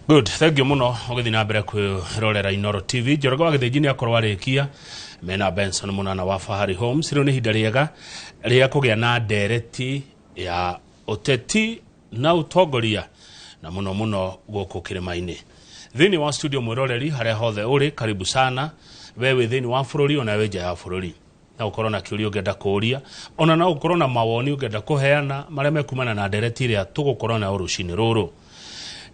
Good, thank you muno ũgĩthiĩ na mbere kwĩrorera Inoro TV. Njoroge wa Gĩthĩnji nĩ akorwo arĩkia mena Benson Munana wa Fahari Homes. Rĩu nĩ ihinda rĩega rĩa kũgĩa na ndereti ya ũteti na ũtongoria na mũno mũno gũkũ kĩrĩma-inĩ. Thĩinĩ wa studio mwĩroreri harĩa hothe ũrĩ, karibu sana we wĩ thĩinĩ wa bũrũri ona wĩ nja ya bũrũri. No ũkorwo na kĩũria ũngĩenda kũũria, ona no ũkorwo na mawoni ũngĩenda kũheana marĩa mekumana na ndereti ĩrĩa tũgũkorwo nayo rũcinĩ rũrũ.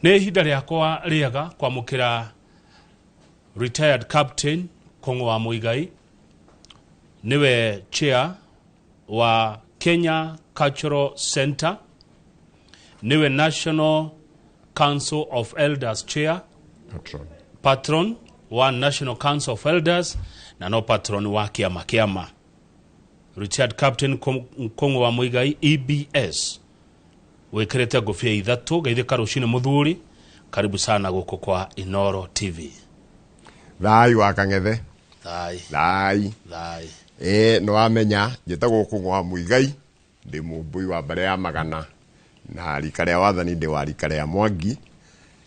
Nĩ ihinda rĩakwa rĩega kwamũkĩra retired captain Kũng'ũ wa Mũigai, nĩwe chair wa Kenya Cultural Center, nĩwe National Council of Elders chair, Patron. Patron wa National Council of Elders na no patron wa kĩama kĩama. Richard Captain Kũng'ũ wa Mũigai EBS wĩkĩrĩte ngũbia ithatũ. Geithĩka rũcinĩ mũthuri, karibu sana gũkũ kwa Inoro TV. Thai wa Kang'ethe. Thai. Thai. Thai. Ĩ nĩ wamenya njĩtagwo Kũng'ũ wa Mũigai, ndĩ mũmbũi wa mbarĩ ya Magana na rika rĩa wathani ndĩ wa rika rĩa Mwangi,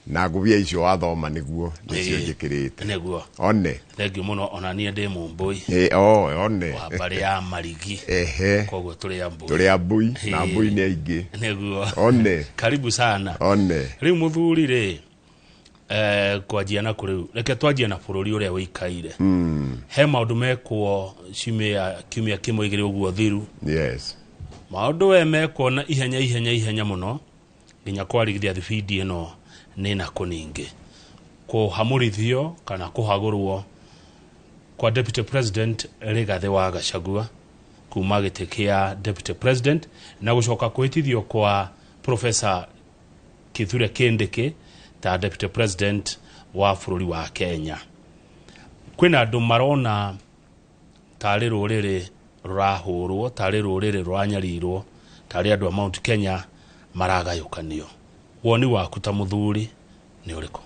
na ngũbia icio wathoma nĩguo nĩcio njĩkĩrĩte. Nĩguo. One. Thank you mũno, ona niĩ ndĩ mũmbũi Ĩ, o one. wa mbarĩ ya Marigi. Koguo tũrĩ ambũi. Tũrĩ ambũi na ambũi nĩ aingĩ. Nĩguo. One. Karibu sana. One. Rĩu mũthuri rĩ, kwanjia na kũ rĩu reke twanjie na bũrũri ũrĩa ũikaire. He maũndũ mekwo ciumia kiumia kĩmwe igĩrĩ ũguo thiru. Maũndũ we mekwo na ihenya ihenya ihenya mũno nginya kwarigithia thibindi ĩno nĩ na kũningĩ kũhamũrithio kana kũhagũrwo kwa Deputy President Rigathĩ wa Gachagua kuma gĩtĩ kĩa Deputy President na gũcoka kwĩtithio kwa Professor Kithure Kindiki ta Deputy President wa bũrũri wa Kenya. Kwĩna andũ marona tarĩ rũrĩrĩ rũrahũrwo, tarĩ rũrĩrĩ rũranyarirwo, tarĩ andũ a Mount Kenya maragayũkanio. Woni waku ta mũthuri nĩ ũrĩkũ?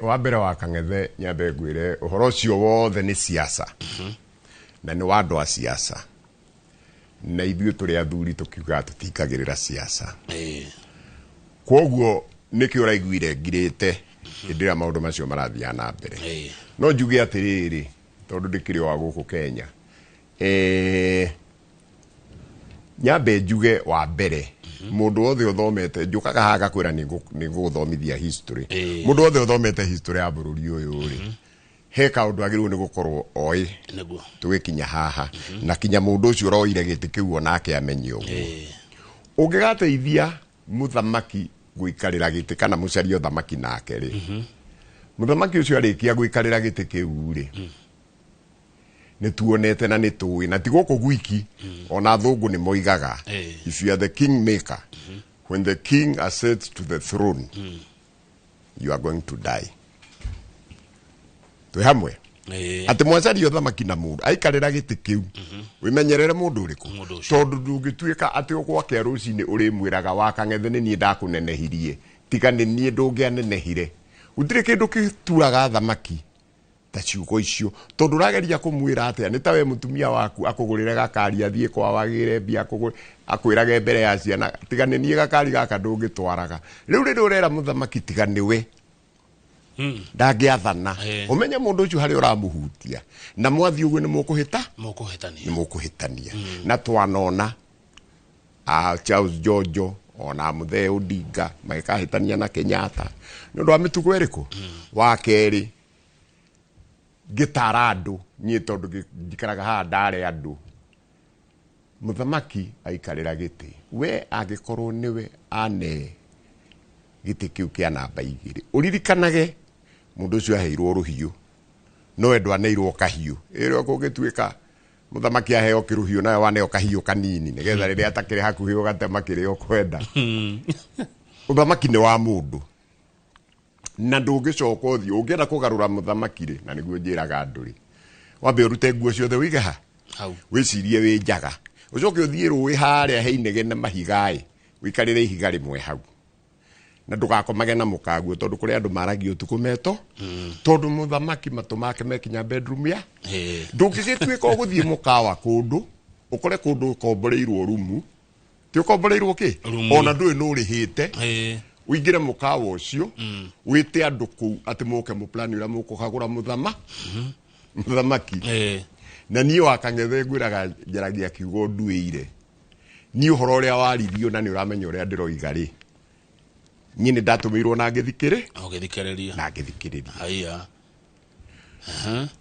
Wa mbere wa Kang'ethe, nyambe ngwĩre ũhoro ũcio wothe nĩ siasa na nĩ wa andũ a siasa, na ithuĩ tũrĩ athuri tũkiugaga tũtikagĩrĩra siasa. Kwoguo nĩkĩo ũraiguire ngirĩte hĩndĩ ĩrĩa maũndũ macio marathiaga na mbere. No njuge atĩrĩrĩ, tondũ ndĩkĩrĩ wa gũkũ Kenya, nyambe njuge wa mbere, mũndũ wothe ũthomete, njũkaga haha ngakwĩra nĩ ngũgũthomithia history. Mũndũ wothe ũthomete history ya bũrũri ũyũ rĩ, he kaũndũ agĩrĩirwo nĩ gũkorwo oĩ. Tũgĩkinya haha na kinya mũndũ ũcio ũroire gĩtĩ kĩu onake amenye ũguo. Ũngĩgateithia mũthamaki gũikarĩra gĩtĩ kana mũcarie ũthamaki nake rĩ, mũthamaki ũcio arĩkia gũikarĩra gĩtĩ kĩu rĩ, nĩ tuonete na nĩ tũĩ na ti gũkũ gwiki, ona athũngũ nĩ moigaga, if you are the king maker, when the king ascends to the throne, you are going to die. Twĩ hamwe? Atĩ mwacaria ũthamaki na mũndũ aikarĩra gĩtĩ kĩu, wĩmenyerere mũndũ ũrĩkũ? Mũndũ ũcio. Tondũ ndũngĩtuĩka atĩ ũgwakĩa rũcinĩ ũrĩmwĩraga wa Kang'ethe nĩ niĩ ndakũnenehirie, tiga nĩ niĩ ndũngĩanenehire. Gũtirĩ kĩndũ kĩturaga thamaki ta ciugo icio, tondũ ũrageria kũmwĩra atĩa? Nĩ ta we mũtumia waku akũgũrĩre gakari athiĩ kwao agĩre mbia akwĩrage mbere ya ciana, tiga nĩ niĩ gakari gaka ndũngĩtwaraga. Rĩu rĩrĩa ũrera mũthamaki tiga nĩwe, ndangĩathana. Ũmenye mũndũ ũcio harĩa ũramũhutia na mwathiĩ ũguo nĩ mũkũhĩta. Mũkũhĩtania. Nĩ mũkũhĩtania. Na twanona a Charles Jojo ona Mũthee Odinga magĩkahĩtania na Kenyatta nĩ ũndũ wa mĩtugo ĩrĩkũ. Wa kerĩ, ngĩtara andũ niĩ tondũ njikaraga haha ndare andũ, mũthamaki aikarĩra gĩtĩ, we angĩkorwo nĩwe ane gĩtĩ kĩu kĩa namba 2, ũririkanage mũndũ ũcio aheirwo rũhiũ, no we ndwaneirwo kahiũ. Ĩrĩa kũngĩtuĩka mũthamaki aheo kĩrũhiũ nawe waneo kahiũ kanini, nĩgetha rĩrĩa atakĩrĩ hakuhĩ ũgatema kĩrĩa ũkwenda. Ũthamaki nĩ wa mũndũ na ndũngĩcoka ũthiĩ ũngĩenda kũgarũra mũthamaki rĩ, na nĩguo njĩraga andũ rĩ, wambe ũrute nguo ciothe ũige ha hau, wĩcirie wĩ njaga, ũcoke ũthiĩ rũĩ harĩa he inegene mahiga-ĩ, ũikarĩre ihiga rĩmwe hau na ndũgakomage na mũkaguo, tondũ kũrĩ andũ maragia ũtukũ meto, tondũ mũthamaki matũ make mekinya bedroom ya ndũngĩgĩtuĩka ũgũthiĩ mũkawa kũndũ ũkore kũndũ ũkomboreirwo rumu, ti ũkomboreirwo kĩ? Rumu. Ona ndũĩ nũ ũrĩhĩte. Ũingĩre mũkawa ũcio, wĩte andũ kũu atĩ mũke mũplani ũrĩa mũkũhagũra mũthamaki. Na niĩ wa Kang'ethe ngwĩraga njaragia kiugo nduĩire. Niĩ ũhoro ũrĩa waririo na nĩ ũramenya ũrĩa ndĩroiga rĩ, niĩ nĩ ndatũmĩirwo na ngĩthikĩrĩ Ũgĩthikĩrĩria. Na ngĩthikĩrĩria. Haya.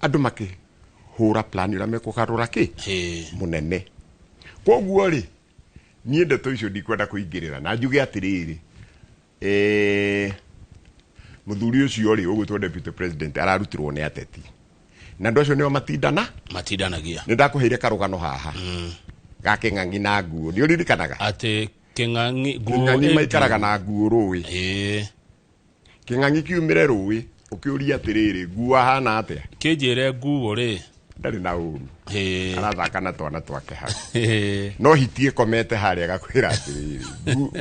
Andũ makĩhũra plan ũrĩa mekũgarũra kĩ mũnene. Koguo rĩ, niĩ ndeto icio ndikwenda kũingĩrĩra na njuge atĩrĩrĩ, mũthuri ũcio rĩ ũgwĩtwo deputy president ararutirwo nĩ ateti, na andũ acio nĩo matindana Matindanagia. Nĩ ndakũheire karũgano haha ga Kĩng'ang'i na nguo, nĩ ũririkanaga? Atĩ Kĩng'ang'i nguo Kĩng'ang'i maikaraga na nguo rũĩ. Kĩng'ang'i kiumĩre rũĩ ũkĩũria atĩrĩrĩ, nguo ahana atĩa? Kĩnjĩre nguo rĩ. Ndarĩ na ũru. Arathaka na twana twake hau. No hiti ĩkomete harĩa gakwĩra atĩrĩrĩ,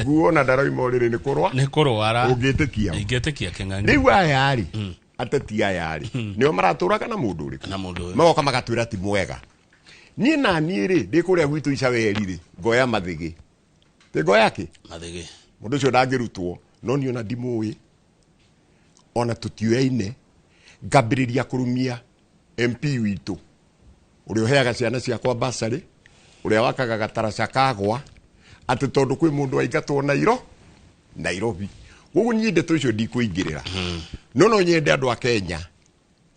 nguo ona ndaroima ũrĩrĩ nĩ kũrwa. Nĩ kũrwara. Ũngĩtĩkia. Ingĩtĩkia Kĩng'ang'i. Rĩu aya rĩ, ateti aya rĩ, nĩo maratũraga na mũndũ ũrĩkũ? Na mũndũ ũyũ. Magoka magatwĩra ti mwega. Niĩ na niĩ rĩ, ndĩ kũrĩa gwitũ Icaweri rĩ, ngoya mathĩgĩ. Tĩ ngoya kĩ? Mathĩgĩ. Mũndũ ũcio ndangĩrutwo, no niĩ ona ndimũĩ. Ona tũtiũyaine. Ngambĩrĩria kũrumia MP witũ, ũrĩa ũheaga ciana ciakwa bursary, ũrĩa wakaga gataraca kagwa, atĩ tondũ kwĩ mũndũ waingatwo Nairobi. Koguo niĩ ndeto icio ndikũingĩrĩra. No no nyende andũ a Kenya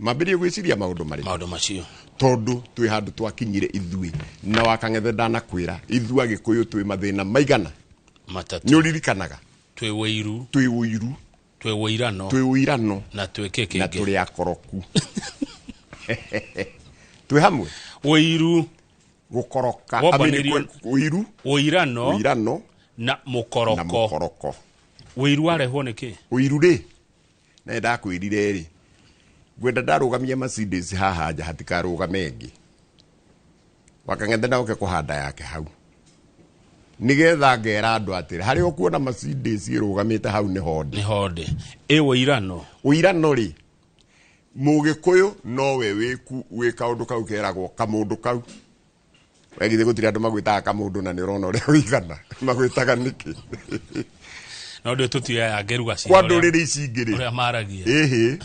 mambĩrĩrie gwĩciria maũndũ marĩkũ? Maũndũ macio. Tondũ twĩ handũ twakinyire ithuĩ, na wa Kang'ethe ndanakwĩra, ithuĩ Agĩkũyũ twĩ mathĩna maigana? Matatũ. Nĩ ũririkanaga? Twĩ ũiru. Twĩ ũiru. Twĩ ũirano. Twĩ ũirano. Na twĩ kĩ Na kĩngĩ? tũrĩ akoroku. Twĩ hamwe? Ũiru. Gũkoroka. Wombanĩrio. Ũiru. Ũirano. Ũirano. Na mũkoroko. Na mũkoroko. Ũiru warehwo nĩ kĩ? Ũiru rĩ, na nĩndakwĩrire rĩ, ngwenda ndarũgamia Mercedes haha nja hatikarũgame ĩngĩ. Wakang'ethe na oke kũhanda yake hau. Nĩgetha ngera andũ atĩrĩ, harĩa ũkuona Mercedes ĩrũgamĩte hau nĩ honde. Nĩ honde. Ĩ ũirano? Ũirano rĩ, Mũgĩkũyũ nowe wĩ kaũndũ kau keragwo kamũndũ kau. We githĩ gũtirĩ andũ magwĩtaga kamũndũ na nĩ ũrona ũrĩa ũigana? Magwĩtaga nĩkĩ? No ndũ tũtiũĩ ngĩruga cia Kwa ndũrĩrĩ ici ingĩ rĩ. Ũrĩa maragia. Ĩhĩ,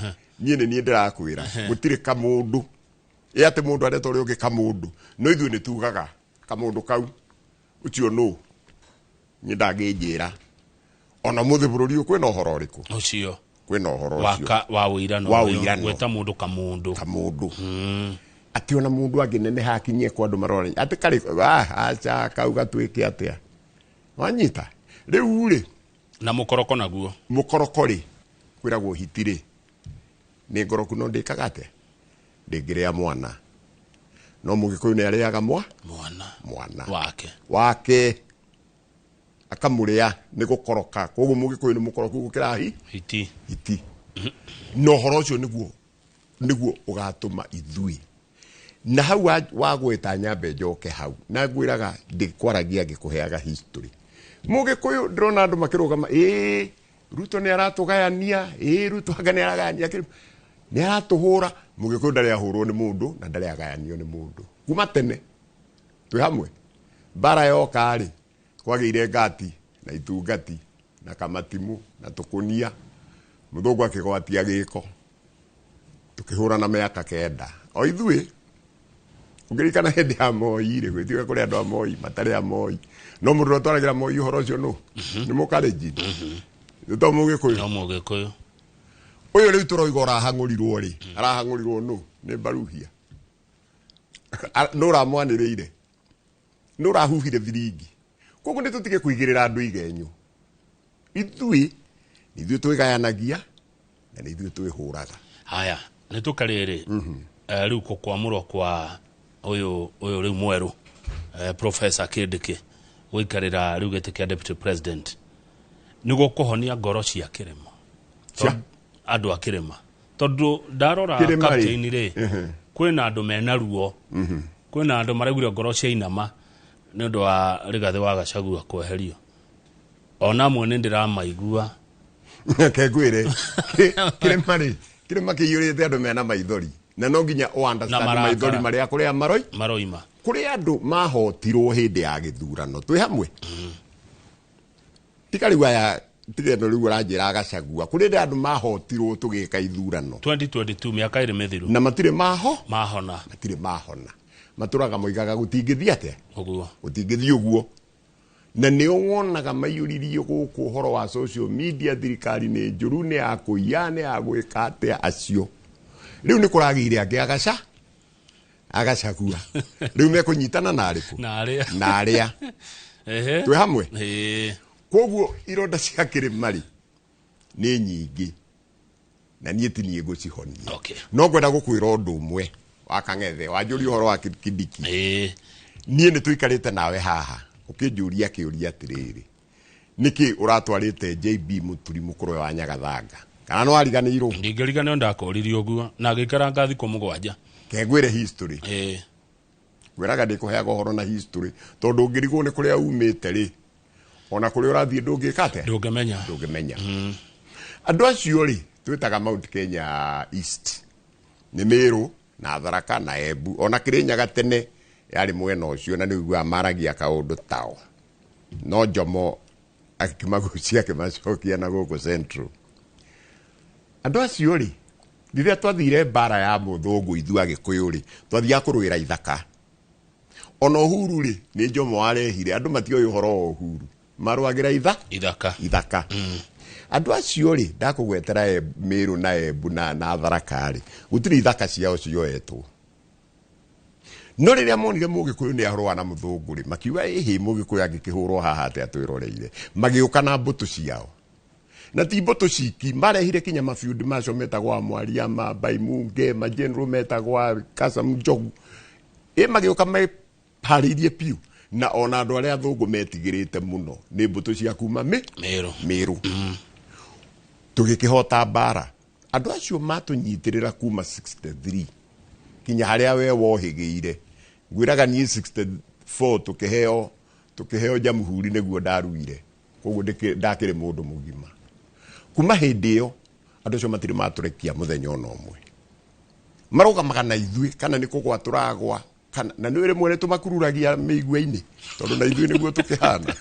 niĩ nĩ niĩ ndĩrakwĩra, gũtirĩ kamũndũ. Ĩ atĩ mũndũ areta ũrĩa ũngĩ kamũndũ. No ithuĩ nĩ tugaga kamũndũ kau, ũcio nũ? Niĩ ndangĩnjĩra. Ona mũthĩ bũrũri ũyũ kwĩna ũhoro ũrĩkũ? Ũcio. Kwĩna ũhoro ũcio. Wa ũirano. Wa ũirano. Gwĩta mũndũ kamũndũ. Kamũndũ. Atĩ ona mũndũ angĩneneha akinyie kwa andũ marora. Atĩ karĩ, aca, kau gatuĩke atĩa? Wanyita? Rĩu rĩ. Na mũkoroko naguo. Mũkoroko rĩ, kwĩragwo hiti rĩ. Nĩ ngoroku no ndĩkaga atĩa? Ndĩngĩrĩa mwana. No Mũgĩkũyũ nĩ arĩaga Mwana. mwana. Wake. Wake. Akamũrĩa nĩ gũkoroka. Koguo Mũgĩkũyũ nĩ mũkoroku gũkĩra Hiti. Hiti. Na ũhoro ũcio nĩguo ũgatũma ithuĩ. Na hau wagweta nyambe njoke hau. Na ngwĩraga ndĩkwaragia ngĩkũheaga history. Mũgĩkũyũ ndĩrona andũ makĩrũgama, ĩĩ, Ruto nĩ aratũgayania, ĩĩ, Ruto anga nĩ aragayania kĩrĩ-, nĩ aratũhũra. Mũgĩkũyũ ndarĩ ahũrwo nĩ mũndũ na ndarĩ agayanio nĩ mũndũ. Kuma tene twĩ hamwe. Mbara yoka rĩ, kwagĩire ngati na itungati na kamatimu na tũkũnia. Mũthũngũ akĩgwatia gĩko. Tũkĩhũrana mĩaka 9. O ithuĩ, ũngĩririkana hĩndĩ ya Moi rĩ, gwĩtiga kũrĩ andũ a Moi, matarĩ a Moi. No mũndũ ũrĩa ũtwaragĩra Moi ũhoro ũcio nũ? Nĩ Mũkalenjin. Nĩ to Mũgĩkũyũ? No Mũgĩkũyũ. Ũyũ rĩu tũroiga ũrahang'ũrirwo rĩ, arahang'ũrirwo nũ? Nĩ Mbaruhia. Nũ ũramwanĩrĩire? Nũ ũrahuhire biringi? Koguo nĩ tũtige kũigĩrĩra andũ igenyo. Ithuĩ, nĩ ithuĩ twĩgayanagia, na nĩ ithuĩ twĩhũraga. Haya, nĩ tũkarĩrĩ. Rĩu gũkwamũrwo kwa ũyũ rĩu mwerũ, Professor Kindiki, gũikarĩra rĩu gĩtĩ kĩa Deputy President. Nĩ gũkũhonia ngoro cia kĩrĩma. Cia? Andũ a kĩrĩma. Tondũ ndarora Kĩrĩma rĩ. captain rĩ, kwĩna andũ mena ruo. Kwĩna andũ maraiguire ngoro cia inama nĩ ũndũ wa Rigathĩ wa Gachagua kweherio. Ona amwe nĩ ndĩramaigua. Reke ngwĩre, kĩrĩma rĩ, kĩrĩma kĩiyũrĩte andũ mena maithori. Na no nginya ũ understand Na marakara. maithori marĩa kũrĩa maroima. Kũrĩ andũ mahotirwo hĩndĩ ya gĩthurano. Twĩ hamwe? Tiga rĩu aya Tiga ĩno rĩu ũranjĩra Gachagua. Kũrĩ ndĩ andũ mahotirwo tũgĩka ithurano. 2022, mĩaka ĩrĩ mĩthiru. Na matirĩ maho mahona. Matirĩ mahona, matũraga moigaga gũtingĩthiĩ atĩa? Ũguo. Gũtingĩthiĩ ũguo, na nĩo wonaga maiyũririe gũkũ ũhoro wa social media, thirikari nĩ njũru, nĩ ya kũiya, nĩ ya gwĩka atĩa. Acio rĩu nĩ kũragĩire angĩ agacagua rĩu mekũnyitana na arĩkũ? Na arĩa. Na arĩa. Twĩ hamwe? Ĩĩ. Koguo ironda cia kĩrĩma rĩ nĩ nyingĩ, na niĩ ti niĩ ngũcihonia. No ngwenda gũkwĩra ũndũ ũmwe wa Kang'ethe, wanjũria ũhoro wa Kindiki. Niĩ nĩ tũikarĩte nawe haha ũkĩnjũria kĩũria atĩrĩrĩ, nĩkĩ ũratwarĩte JB Mũturi mũkũrwe wa Nyagathanga, kana nĩ wariganĩirwo? Ndingĩriganĩrwo, ndakũririe ũguo na ngĩikaranga thikũ 7. Kengwĩre history. Ngwĩraga ndĩkũheaga ũhoro na history, tondũ ũngĩrigwo nĩ kũrĩa umĩte rĩ, ona kũrĩa ũrathiĩ ndũngĩka atĩa? Ndũngĩmenya. Ndũngĩmenya. Andũ acio rĩ twĩtaga Mount Kenya East nĩ Meru na Tharaka na Embu, ona Kĩrĩnyaga tene yarĩ mwena ũcio, na nĩ ũiguaga maragia kaũndũ tao, no Jomo akĩmagucia akĩmacokia na gũkũ Central. Andũ acio rĩ, rĩrĩa twathire mbara ya mũthũngũ, ithuĩ Agĩkũyũ rĩ, twathiaga kũrũĩra ithaka. Ona Uhuru rĩ, nĩ Jomo warehire, andũ matioĩ ũhoro wa Uhuru, marũagĩra ithaka. Ithaka. Andũ acio rĩ, ndakũgwetera Meru na Embu na Tharaka rĩ, gũtirĩ ithaka ciao cioetwo, no rĩrĩa monire mũgĩkũyũ nĩ arũa na mũthũngũ rĩ, makiuga, ĩhĩ, mũgĩkũyũ angĩkĩhũrwo haha atĩa twĩroreire? Magĩũka na mbũtũ ciao, na ti mbũtũ ciki, marehire kinya mabiundi macio metagwo a Mwariama, Baimunge, mageneral metagwo a Kasam Njogu. Ĩ magĩũka meharĩirie piũ, na ona andũ arĩa athũngũ metigĩrĩte mũno nĩ mbũtũ cia kuma Meru. Meru. Tũgĩkĩhota mbara. Andũ acio matũnyitĩrĩra kuma 63 kinya harĩa we wohĩgĩire. Ngwĩraga niĩ 64 tũkĩheo jamhuri nĩguo ndaruire, koguo ndakĩrĩ mũndũ mũgima. Kuma hĩndĩ ĩyo andũ acio matirĩ matũrekia mũthenya ona ũmwe, marũgamaga na ithuĩ, kana nĩ kũgwa tũragwa, kana na nĩ rĩmwe nĩ tũmakururagia mĩigua-inĩ, tondũ na ithuĩ nĩguo tũkĩhana.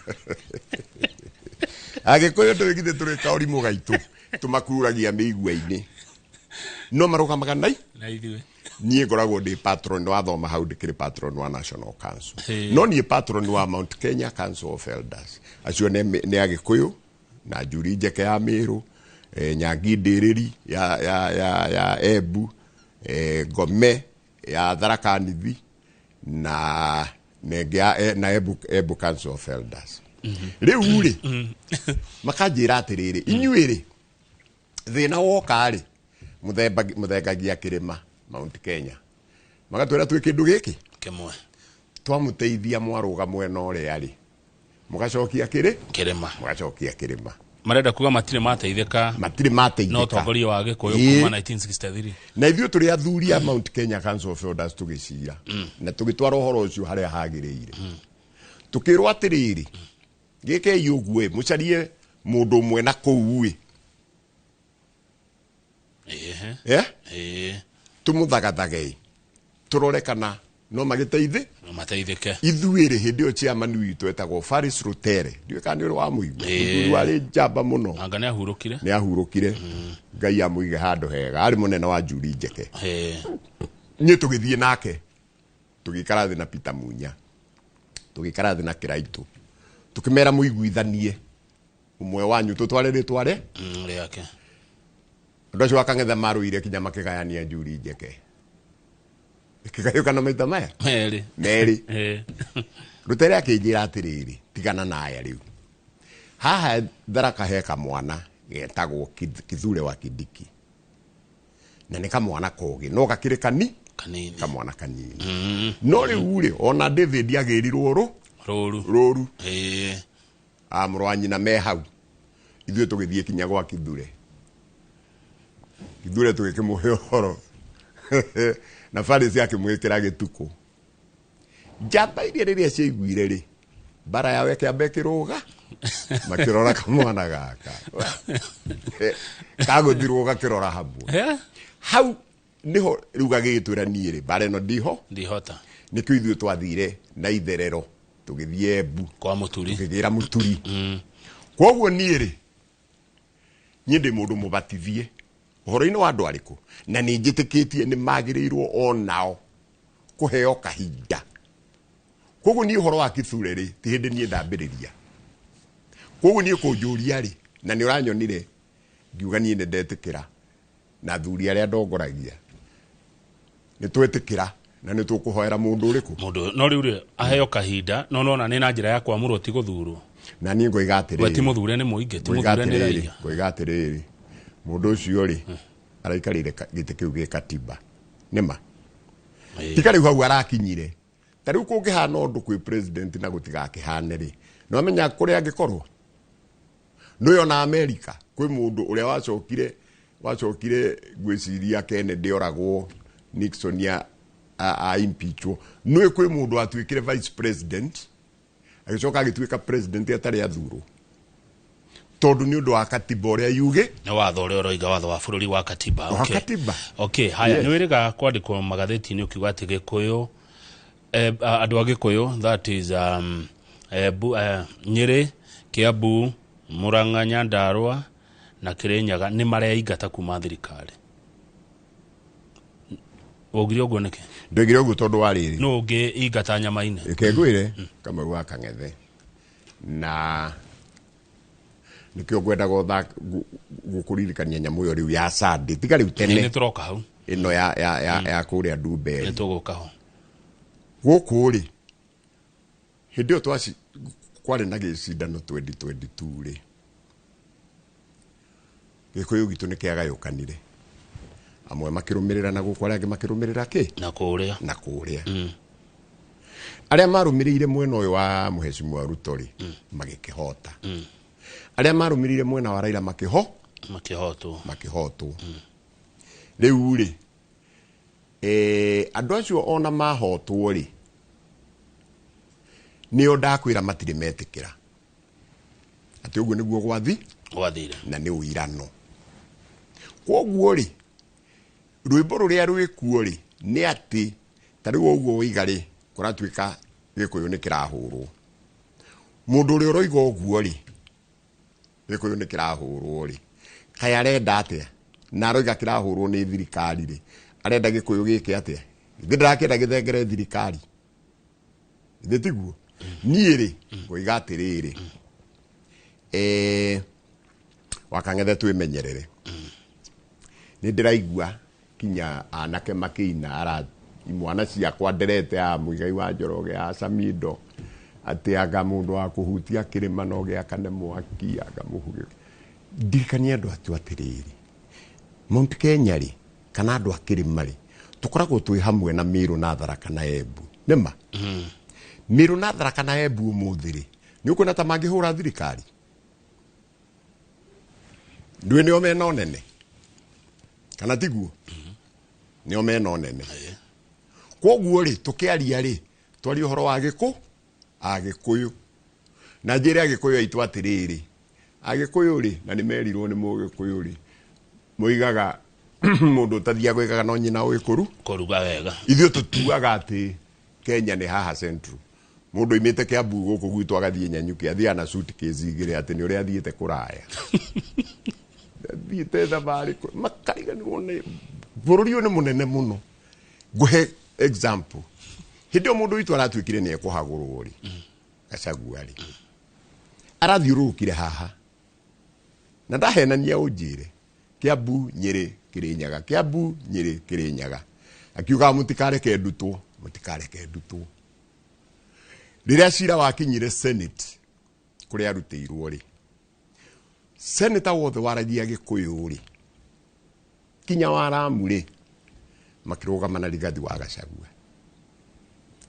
Agĩkũyũ ndũĩ githĩ tũrĩ kaũrimũ gaitũ, tũmakururagia mĩigua-inĩ, no marũgamaga na na ithuĩ. Niĩ ngoragwo ndĩ patron, wathoma hau, ndĩkĩrĩ patron wa National Council. No niĩ patron wa Mount Kenya Council of Elders. Acio nĩ Agĩkũyũ na Njuri Njeke ya Mĩrũ, Nyangi Ndĩrĩri ya Embu, Ngome ya Tharaka Nithi na nenge ya na Embu Council of Elders. Rĩu rĩ, makanjĩra atĩrĩrĩ, inyuĩ rĩ, thĩna woka rĩ, mũthengagia kĩrĩma Mount Kenya. Magatwĩra twĩ kĩndũ gĩkĩ kĩmwe. Twamũteithia, mwarũga mwena ũrĩa rĩ, mũgacokia kĩrĩ kĩrĩma. Mũgacokia kĩrĩma. Marenda kuga matirĩ mateithĩka matirĩ mateithĩka no ũtongoria wa Gĩkũyũ kuma 1963. Na ithuĩ tũrĩ athuri a Mount Kenya Council of Elders, tũgĩcira na tũgĩtwara ũhoro ũcio harĩa hagĩrĩire, tũkĩrwo atĩrĩrĩ, gĩkei ũguo ĩ, mũcarie mũndũ ũmwe na kũu ĩ. Eh? Tũmũthagathage tũrore kana no magĩteithĩ no mateithĩke. Ithuĩ rĩ, hĩndĩ ĩyo chairman witũ etagwo Faris Rutere, ndiũĩ kana nĩ ũrĩ wamũigua. Mũthuri warĩ njamba mũno. Anga nĩ ahurũkire. Nĩ ahurũkire, Ngai amũige handũ hega. Arĩ mũnene wa Njuri Njeke. Niĩ tũgĩthiĩ nake, tũgĩikara thĩ na Peter Munya, tũgĩikara thĩ na Kĩraitũ, tũkĩmera mũiguithanie ũmwe wanyu tũtware rĩtware rĩake. Andũ acio akang'etha marũire kinya makĩgayania Njuri Njeke, ĩkĩgayũkana maita maya merĩ. Merĩ. Rutere akĩnjĩra atĩrĩrĩ, tigana na aya rĩu, haha Tharaka he kamwana getagwo Kithure wa Kindiki, na nĩ kamwana kogĩ no gakĩrĩ kani kanini. Kamwana kanini. No rĩu rĩ, ona David agĩrirwo rũ rũru. Rũru. A mũrũ wa nyina me hau. Ithuĩ tũgĩthiĩ kinya gwa Kithure. Kithure tũgĩkĩmũhe ũhoro na Farisi akĩmwĩkĩra gĩtukũ. Njamba iria rĩrĩa ciaiguire rĩ, mbara yao ĩkĩamba ĩkĩrũga, makĩrora kamwana gaka kagũthirwo gakĩrora hamwe. Hau niho rĩu gagĩgĩtwĩra, niĩ rĩ, mbara ĩno ndiho ndihota. Nĩkĩo ithuĩ twathire na itherero, tũgĩthiĩ Embu kwa Mũturi. Tũkĩgĩra Mũturi. Koguo niĩ rĩ, Niĩ ndĩ mũndũ mũbatithie ũhoro-inĩ wa andũ arĩkũ, na nĩ njĩtĩkĩtie nĩ magĩrĩirwo onao kũheo kahinda. Koguo niĩ ũhoro wa Kithure rĩ, ti hĩndĩ niĩ ndambĩrĩria. Koguo niĩ kũnjũria rĩ, na nĩ ũranyonire ngiuga niĩ nĩ ndetĩkĩra na athuri arĩa ndongoragia nĩ twetĩkĩra na nĩ tũkũhoera mũndũ ũrĩkũ. Mũndũ no rĩu rĩ aheo kahinda, no nona nĩ na njĩra ya kwamũrwo ti gũthurwo. Na niĩ ngoiga atĩrĩrĩ, we ti mũthure nĩ mũingĩ, ti ngoiga mũthure nĩ atĩrĩrĩ, raia. Ngoiga atĩrĩrĩ, mũndũ ũcio rĩ araikarĩire gĩtĩ kĩu gĩ katiba nĩma tiga rĩu hau arakinyire. Ta rĩu kũngĩhana ũndũ kwĩ president na gũtigakĩhane rĩ, nĩ wamenya kũrĩa angĩkorwo. Nĩũĩ ona America kwĩ mũndũ ũrĩa wacokire ngwĩciria Kennedy oragwo, Nixon a impeachwo. Nĩũĩ kwĩ mũndũ watuĩkire vice president agĩcoka agĩtuĩka president atarĩ athurwo, tondũ nĩ ũndũ wa katiba ũrĩa yuge. Nĩ watho ũrĩa ũroiga, watho wa bũrũri wa katiba. Wa katiba. Okay, haya. Yes. Nĩ wĩrĩga kwandĩkwo magathĩti-inĩ ũkiuga atĩ Gĩkũyũ, andũ a Gĩkũyũ, that is Nyĩrĩ, Kiambu, Murang'a, Nyandarua na Kirinyaga nĩ mareingata kuma thirikari. Waugire ũguo nĩkĩ? Ndoigire ũguo tondũ wa rĩrĩ. Nũ ũngĩ ingata nyama-inĩ? Reke ngwĩre, Kamau wa Kang'ethe, na nĩkĩo ngwendaga gũkũririkania nyamũ ĩyo rĩu ya Sunday, tiga rĩu tene. Nĩ tũroka hau. Ĩno ya kũrĩa Ndumberi. Nĩ tũgũka ho. Gũkũ rĩ, hĩndĩ ĩyo kwarĩ na gĩcindano 2022 rĩ, Gĩkũyũ gitũ nĩ kĩagayũkanire. Amwe makĩrũmĩrĩra na gũkũ, arĩa angĩ makĩrũmĩrĩra kĩ? Na kũrĩa. Na kũrĩa. Arĩa marũmĩrĩire mwena ũyũ wa Mheshimiwa Ruto rĩ, magĩkĩhota. Arĩa marũmĩrĩire mwena wa Raila makĩhotwo. Makĩhotwo. Rĩu rĩ, andũ acio ona mahotwo rĩ, nĩo ndakwĩra matirĩ metĩkĩra atĩ ũguo nĩguo gwathi gwathire, na nĩ ũirano. Kwoguo rĩ, rwĩmbo rũrĩa rwĩkuo rĩ, nĩ atĩ ta rĩu ũguo woiga rĩ, kũratuĩka Gĩkũyũ nĩ kĩrahũrwo. Mũndũ ũrĩa ũroiga ũguo rĩ, Gĩkũyũ nĩ kĩrahũrwo rĩ, kaĩ arenda atĩa? Na aroiga kĩrahũrwo nĩ thirikari rĩ, arenda Gĩkũyũ gĩke atĩa? Githĩ ndarakĩenda gĩthengere thirikari? Githĩ tiguo? Niĩ rĩ, ngoiga atĩrĩrĩ, Wakang'ethe twĩmenyerere. Nĩ ndĩraigua kinya anake makĩina ara imwana ciakwa nderete ya Muigai wa Njoroge ya Samido atĩ anga mũndũ wa kũhutia kĩrĩma no gĩakane mwaki, anga mũhuge. Ndirikania andũ atu atĩrĩrĩ, Mount Kenya rĩ, kana andũ a kĩrĩma rĩ, tũkoragwo twĩ hamwe na Meru na Tharaka na Embu. Nĩma? Meru na Tharaka na Embu ũmũthĩ rĩ, nĩ ũkuona ta mangĩhũra thirikari? Ndũĩ nĩo mena ũnene? Kana tiguo? Nĩo mena ũnene. Kwoguo rĩ, tũkĩaria rĩ, twarie ũhoro wa Agĩkũyũ. Na njĩre Agĩkũyũ aitũ atĩrĩrĩ, Agĩkũyũ rĩ, na nĩ merirwo nĩ Mũgĩkũyũ rĩ, moigaga mũndũ ũtathiaga oigaga no nyina ũĩ kũruga wega. Ithuĩ tũtuaga atĩ Kenya nĩ haha Central. Mũndũ oimĩte Kiambu gũkũ gwitũ agathiĩ Nanyuki, athiaga na suitcase igĩrĩ atĩ nĩ ũrĩa athiĩte kũraya. Athiĩte thabarĩ makariganĩrwo nĩ bũrũri ũyũ nĩ mũnene mũno. Ngũhe example. Hĩndĩ ĩyo mũndũ witũ aratuĩkire nĩ ekũhagũrwo rĩ, Gachagua rĩ, arathiũrũrũkire haha na ndahenania ũnjĩre, Kiambu, Nyĩrĩ, Kĩrĩnyaga, Kiambu, Nyĩrĩ, Kĩrĩnyaga, akiuga mũtikareke ndutwo, mũtikareke ndutwo. Rĩrĩa cira wakinyire Senate kũrĩa arutĩirwo rĩ, senator wothe waragia Gĩkũyũ rĩ, kinya wa Lamu rĩ, makĩrũgama na Rigathi wa Gachagua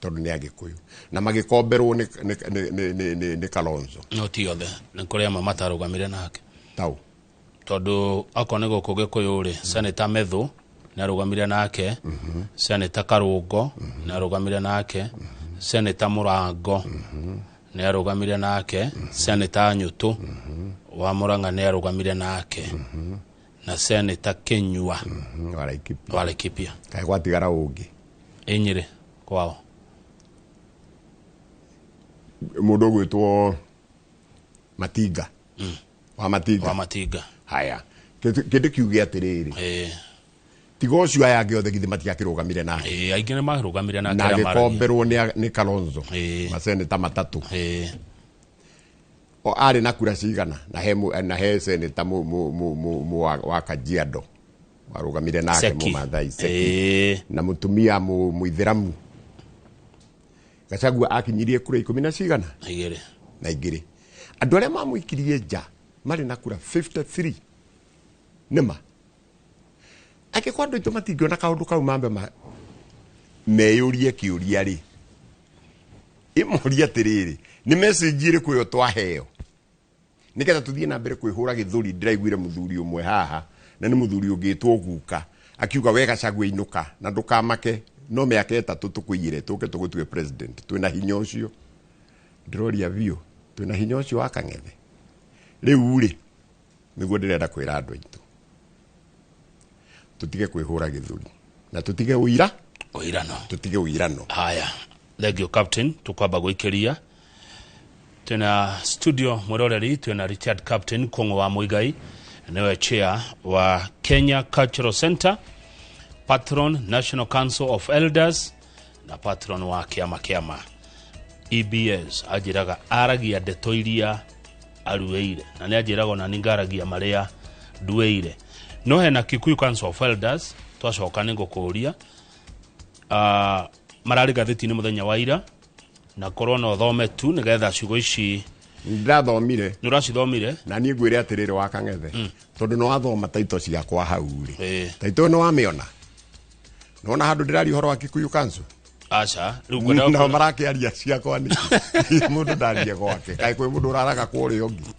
tondũ nĩ Agĩkũyũ, na magĩkomberwo nĩ Kalonzo. No ti othe, nĩ kũrĩ amwe matarũgamire nake. Tau. Tondũ akorwo nĩ gũkũ Gĩkũyũ rĩ, Senator Methu nĩ arũgamire nake, Senator Karũngo nĩ arũgamire nake, Senator Mũrango nĩ arũgamire nake, Senator Nyũtũ wa Murang'a nĩ arũgamire nake, na Senator Kinyua Wa Laikipia. Wa Laikipia. Kaĩ gwatigara ũngĩ? Ĩ Nyĩrĩ kwao. Mũndũ ũgwĩtwo Matinga. Wa Matinga. Wa Matinga. Haya. Kĩndũ kiuge atĩrĩrĩ, tiga ũcio aya angĩ othe githĩ matiakĩrũgamire nake? Ĩĩ, aingĩ nĩ marũgamire nake na arĩa maragia. Agĩkomberwo nĩ Kalonzo maseneta matatũ. O arĩ na kura cigana? Na he na he seneta mu wa Kajiado warũgamire nake. Seki. Mũmathai Seki. Na mũtumia mũithĩramu. Gachagua akinyirie kura 12 na cigana? 2. Na 2. Andũ arĩa mamũikirie nja marĩ na kura 53. Nĩma angĩkorwo andũ aitũ matingĩona kaũndũ kau, mambe meyũrie kĩũria rĩ, ĩmorie atĩrĩrĩ, nĩ message ĩrĩkũ ĩyo twaheo nĩgetha tũthiĩ na mbere kwĩhũra gĩthũri? Ndĩraiguire mũthuri ũmwe haha, na nĩ mũthuri ũngĩtwo guka, akiuga, "We Gachagua, inũka na ndũkamake, no mĩaka 3 tũkũiyĩre tũke tũgũtue president." Twĩna hinya ũcio? Ndĩroria biũ, twĩna hinya ũcio wa Kang'ethe? Rĩu rĩ, nĩguo ndĩrenda kwĩra andũ aitũ tũtige kwĩhũra gĩthũri na tũtige ũira. Ũirano. Tũtige ũirano. Haya, thank you, captain. Tukwamba gwĩkĩria twĩna studio mwĩroreri, twĩna Richard Captain Kũng'ũ wa Mũigai, nĩwe chair wa Kenya Cultural Center, patron National Council of Elders na patron wa kĩama EBS. Anjĩraga aragia ndeto iria aruĩire, na nĩ anjĩraga ona niĩ ngaragia marĩa nduĩire. No hena Kikuyu Council of Elders, twacoka nĩ ngũkũria. Mararĩ ngathĩti-inĩ mũthenya wa ira, na korwo no thome tu nĩgetha ciugo ici. Ndĩrathomire. Nĩ ũracithomire? Na niĩ ngwĩre atĩrĩrĩ, wa Kang'ethe, tondũ nĩ wathoma taito ciakwa hau rĩ, taito nĩ wamĩona, nona handũ ndĩraria ũhoro wa Kikuyu Council? Aca, rĩu ngwenda Nao marakĩaria ciakwa nĩkĩ? Mũndũ ndarie gwake, kaĩ kwĩ mũndũ ũraraga kwa ũrĩa ũngĩ?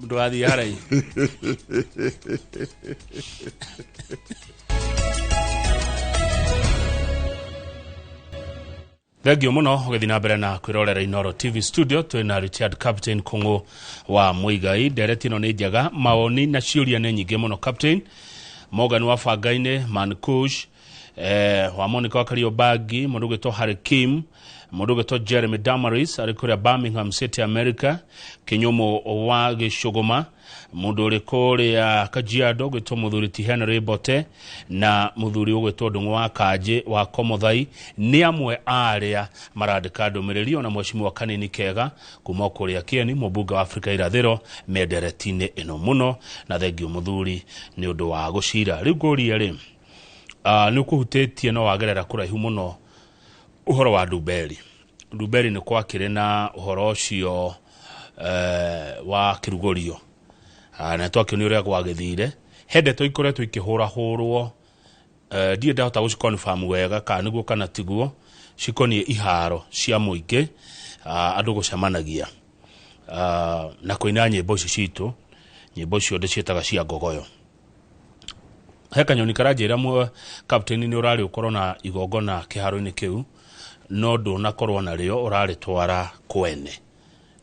Ndũgathiĩ haraihu. Thengio mũno ũgĩthiĩ na mbere na kwĩrorera Inoro TV. Studio twĩna Richard Captain Kũng'ũ wa Mũigai. Ndereti ĩno nĩ njega, mawoni na ciũria nĩ nyingĩ mũno. Captain Morgan wa Bangainĩ, Mankush wa Monica wa Kariobangi, mũndũ ũgwĩtwo Harry Kim, mũndũ ũgwĩtwo Jeremy Damaris arĩ kũrĩa Birmingham City, America, Kĩnyũmũ wa Gĩcũgũma, mũndũ ũrĩ kũrĩa Kajiado ũgwĩtwo mũthuri ti Henry Bote, na mũthuri ũgwĩtwo Ndũng'ũ wa Kanjĩ wa Komothai nĩ amwe a arĩa marandĩka ndũmĩrĩri, ona mheshimiwa Kanini Kega kuma kũrĩa Kĩeni, mũmbunge wa Afrika Irathĩro, mendereti-inĩ ĩno mũno. Na thengio mũthuri nĩ ũndũ wa gũcira. Rĩu ngũrie rĩ, nĩ ũkũhutĩtie no wagerera kũraihu mũno ũhoro wa Ndumberi. Ndumberi nĩ kwakĩrĩ na ũhoro ũcio wa kĩrugũrio. Na twakĩonio ũrĩa gwagĩthire. He ndeto ikoretwo ikĩhũrahũrwo, ndirĩ ndahota gũciconfirm wega kana nĩguo kana tiguo, cikoniĩ iharo cia mũingĩ, andũ gũcemanagia na kũina nyĩmbo ici citũ. Nyĩmbo icio ndĩciĩtaga cia ngogoyo. He kanyoni karanjĩra mwe, captain, nĩ ũrarĩ ũkorwo na igongona kĩharo-inĩ kĩu, no ndũnakorwo narĩo, ũrarĩtwara kwene.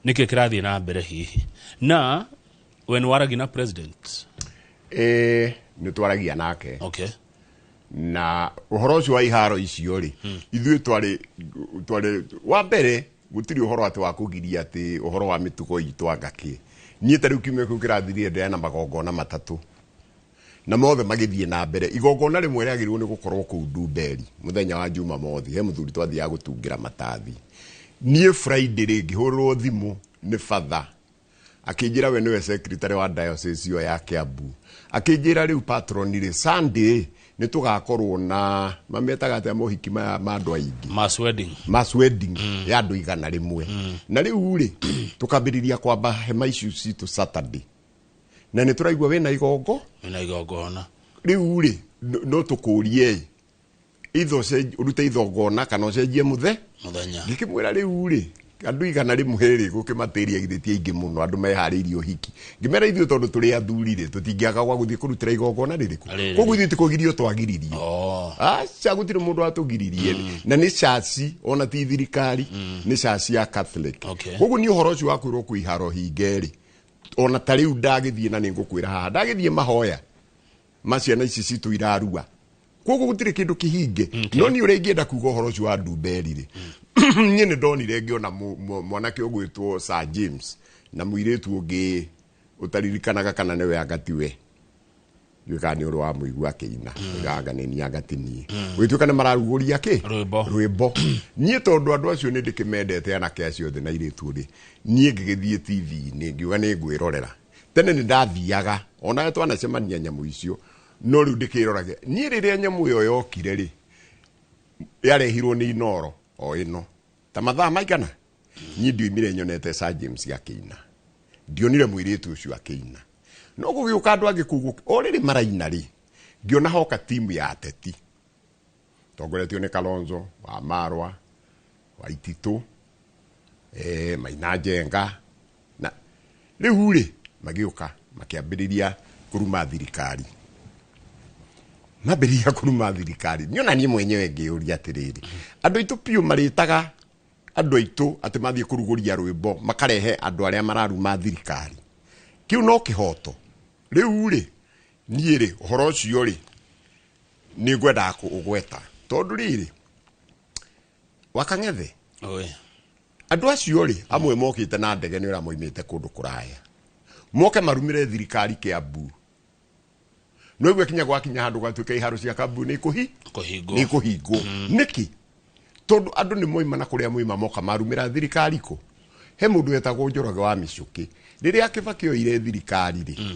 Nĩkĩ kĩrathiĩ na mbere hihi? Na we nĩ waragia na president? Ĩĩ, nĩ twaragia nake. Na ũhoro ũcio wa iharo icio rĩ, ithuĩ twarĩ wa mbere, gũtirĩ ũhoro atĩ wa kũgiria atĩ ũhoro wa mĩtugo itũ anga kĩ. Niĩ ta rĩu kiumia kĩu kĩrathirire ndĩrĩ na magongona matatũ na mothe magĩthiĩ na mbere. Igongona rĩmwe rĩagĩrĩirwo nĩ gũkorwo kũu Ndumberi mũthenya wa Jumamothi, he mũthuri twathiaga gũtungĩra matathi. Niĩ Friday rĩ, ngĩhũrĩrwo thimũ nĩ batha, akĩnjĩra we nĩwe secretary wa diocese ĩyo ya Kiambu, akĩnjĩra rĩu patron rĩ, Sunday nĩ tũgakorwo na mametaga atĩa mohiki maya ma andũ aingĩ? Mass wedding. Mass wedding ya andũ 100. Na rĩu rĩ, tũkambĩrĩria kwamba hema icio citũ Saturday, na nĩ tũraigua wĩna igongo. Wĩna igongona. Rĩu rĩ, no tũkũrie itho ũrute igongona kana ũcenjie mũthe mũthenya. Ngĩkĩmwĩra rĩu rĩ, andũ 100 rĩ, gũkĩmatĩria githĩ ti aingĩ mũno, andũ meharĩirie ũhiki? Ngĩmera ithuĩ tondũ tũrĩ athuri rĩ, tũtingĩaga gwa gũthiĩ kũrutĩra igongona rĩrĩkũ. Rĩrĩ. Koguo ithuĩ tikũgirio twagiririo. Aca, gũtirĩ mũndũ watũgiririe, na nĩ caci, ona ti thirikari, nĩ caci ya Catholic. Koguo niĩ ũhoro ũcio wa kwĩrwo kwĩ iharo hinge rĩ, ona ta rĩu ndagĩthiĩ, na nĩ ngũkwĩra haha, ndagĩthiĩ mahoya ma ciana ici citũ irarua, koguo gũtirĩ kĩndũ kĩhinge. No niĩ ũrĩa ingĩenda kuga ũhoro ũcio wa Ndumberi rĩ, niĩ nĩ ndonire ngĩona mwanake ũgwĩtwo Sir James na mũirĩtu ũngĩ ũtaririkanaga kana nĩwe anga tiwe. Ndiũĩ kana nĩ ũrĩ wa mũigua akĩina, anga nĩ niĩ anga ti niĩ. Gũgĩtuĩka nĩ mararugũria kĩ? Rwĩmbo. Rwĩmbo. Niĩ tondũ andũ acio nĩ ndĩkĩmendete, anake acio othe na airĩtu rĩ, niĩ ngĩgĩthiĩ TV-inĩ ngiuga nĩ ngwĩrorera. Tene nĩ ndathiaga onawe twanacemania nyamũ icio, no rĩu ndĩkĩroragia. Niĩ rĩrĩa nyamũ ĩyo yokire rĩ, yarehirwo nĩ Inoro o ĩno ta mathaa maigana, niĩ ndioimire nyonete Sir James akĩina, ndionire mũirĩtu ũcio akĩina. No gũgĩũka andũ angĩ kũu o rĩrĩ maraina rĩ, ngĩona hoka timu ya ateti tongoretio nĩ Kalonzo wa Marwa wa Ititũ, Maina Njenga, na rĩu rĩ magĩũka makĩambĩrĩria kũruma thirikari, mambĩrĩria kũruma thirikari. Niĩ ona niĩ mwenyewe ngĩyũria atĩrĩrĩ, andũ aitũ piũ marĩtaga andũ aitũ atĩ mathiĩ kũrugũria rwĩmbo makarehe andũ arĩa mararuma thirikari, kĩu no kĩhoto? Rĩu rĩ, niĩ rĩ, ũhoro ũcio rĩ nĩ ngwendaga kũũgweta tondũ rĩrĩ Wakang'ethe, Oi. andũ acio rĩ amwe mokĩte na ndege nĩ ũrĩa moimĩte kũndũ kũraya moke marumĩre thirikari Kĩambu, no igue kinya gwakinya handũ gwatuĩka iharo cia Kambu nĩ ikũhi Kũhingwo. Nĩ ikũhingwo nĩkĩ? Tondũ andũ nĩ moima na kũrĩa moima moka marumĩra thirikari. Kũ he mũndũ wetagwo Njoroge wa Mĩcũkĩ rĩrĩa Kĩbakĩ oire thirikari rĩ,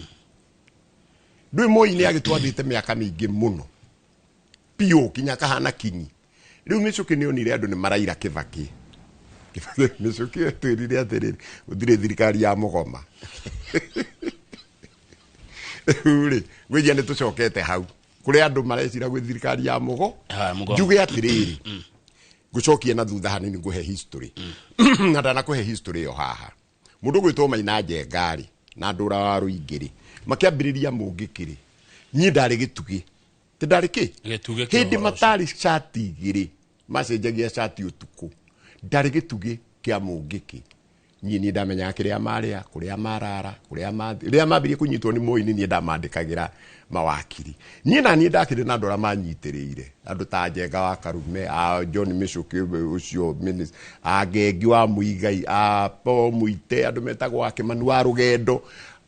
ndũĩ Moi nĩ agĩtwathĩte mĩaka mĩingĩ mũno piũ kinya kahana kinyi. Rĩu Mĩcũkĩ nĩ onire andũ nĩ maraira Kĩbakĩ. Kĩbakĩ Mĩcũkĩ twĩrire atĩrĩrĩ, gũtirĩ thirikari ya mũgoma. Rĩu rĩ, ngwĩciria nĩ tũcokete hau kũrĩ andũ marecira gwĩ thirikari ya mũgo. Ha, mũgomo. Njuge atĩrĩrĩ, ngũcokie na thutha hanini ngũhe history, na ndanakũhe history ĩyo haha. Mũndũ ũgwĩtwo Maina Njenga rĩ na Ndũra wa Rũingĩ rĩ, makĩambĩrĩria Mũngĩkĩ rĩ, niĩ ndarĩ gĩtugĩ, ti ndarĩ kĩ? Gĩtugĩ kĩa hĩndĩ ũhoro ũcio. Matarĩ cati igĩrĩ, macenjagia cati ũtukũ. Ndarĩ gĩtugĩ kĩa Mũngĩkĩ. Niĩ ndamenyaga kĩrĩa marĩa, kũrĩa marara, kũrĩa mathi. Rĩrĩa mambirie kũnyitwo nĩ Moi, nĩ niĩ ndamandĩkagĩra mawakiri. Niĩ na niĩ ndakĩrĩ na andũ arĩa manyitĩrĩire, andũ ta Njenga wa Karume, a John Mĩcũkĩ ũcio a Ngengi wa Mũigai, a Paul Mũite, andũ metagwo a Kĩmani wa Rũgendo,